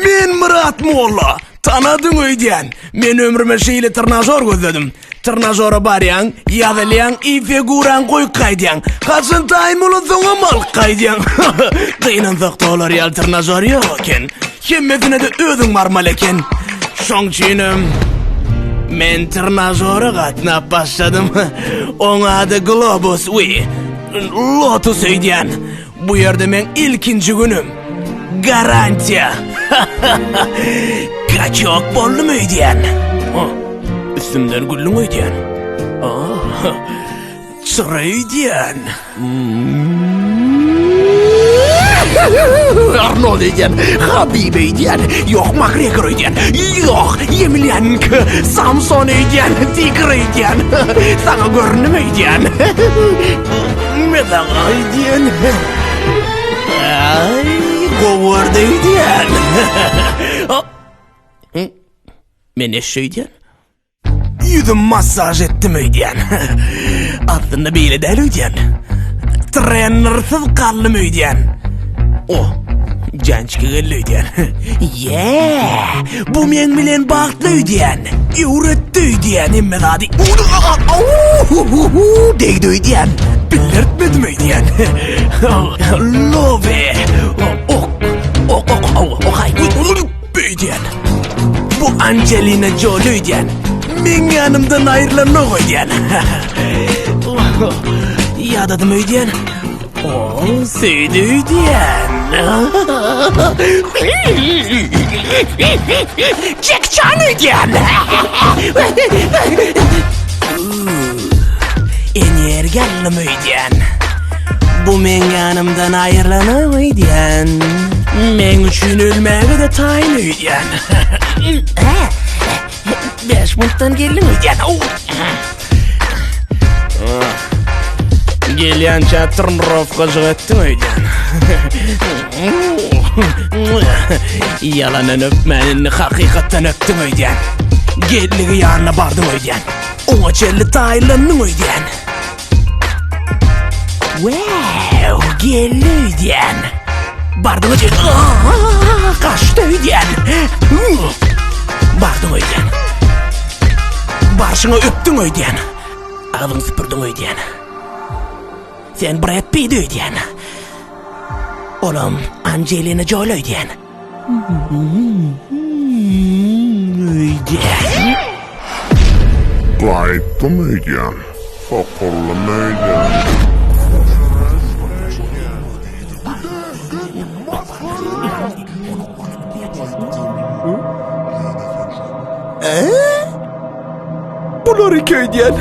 Men Myrat molla. Tanadyň öýdýän. Men ömrüme şeýle trnažor gözledim. Trnažora barýaň, ýazylýaň, i figuraň goýup gaýdýaň. Haçan taýyn bolansoňam alyp gaýdýaň. Gynansak-da olar ýaly trnažor ýok eken. Hemmesine-de özüň barmaly eken. Şoň üçinem men trnažora gatnap başladym. Oň ady Globus we Lotus öýdýän. Bu ýerde meň ilkinji günüm. Garantiýa. Kaçok boldum öýdýän. Üstümden güldüň öýdýän. Çyra öýdýän. Arnold öýdýän, Habib öýdýän, ýok Makgregor öýdýän, ýok Ýemilýanenko, Samson öýdýän, Tigr öýdýän, saňa göründüm öýdýän. Men saňa öýdýän. Aý, gowardy öýdýän. Men eşşe öýdýän. Ýüzüm massaž etdim öýdýän. Aslynda beýle däl öýdýän. Trenersiz galdym öýdýän. O, jançka geldi öýdýän. Ýe, bu meň bilen bagtly öýdýän. Öwretdi öýdýän hemme zady. Degdi öýdýän. Bildirtmedim öýdýän. Love. Ok, ok, ok, ok, öýdýän. Bu Angelina Jolie öýdýän. Meň ýanymdan aýrylanok öýdýän. Ýadadym öýdýän. O, söýdi öýdýän. Jek Chan öýdýän. Energiýa aldym öýdýän. Bu meň ýanymdan aýrylanok öýdýän. Meň üçin ölmäge-de taýyn öýdýän. Bäş minutdan geldiň öýdýän. Gelýänçä trnrowkajyk etdiň öýdýän. Ýalandan öpmän indi hakykatdan öpdüň öýdýän. Geldigi ýanyna bardyň öýdýän. Oňa çenli taýynlandyň öýdýän. Wow, geldi öýdýän. Bardyň öýdýän. Gaçdy öýdýän. Bardyň öýdýän. Barşyňa öpdüň öýdýän. Agzyňy süpürdiň öýdýän. Sen Brad Pitt öýdýän. Olam Angelina Jolie öýdýän. Öýdýän. Gaýtdym öýdýän. Sokuldym öýdýän. Bular iki öýdýän.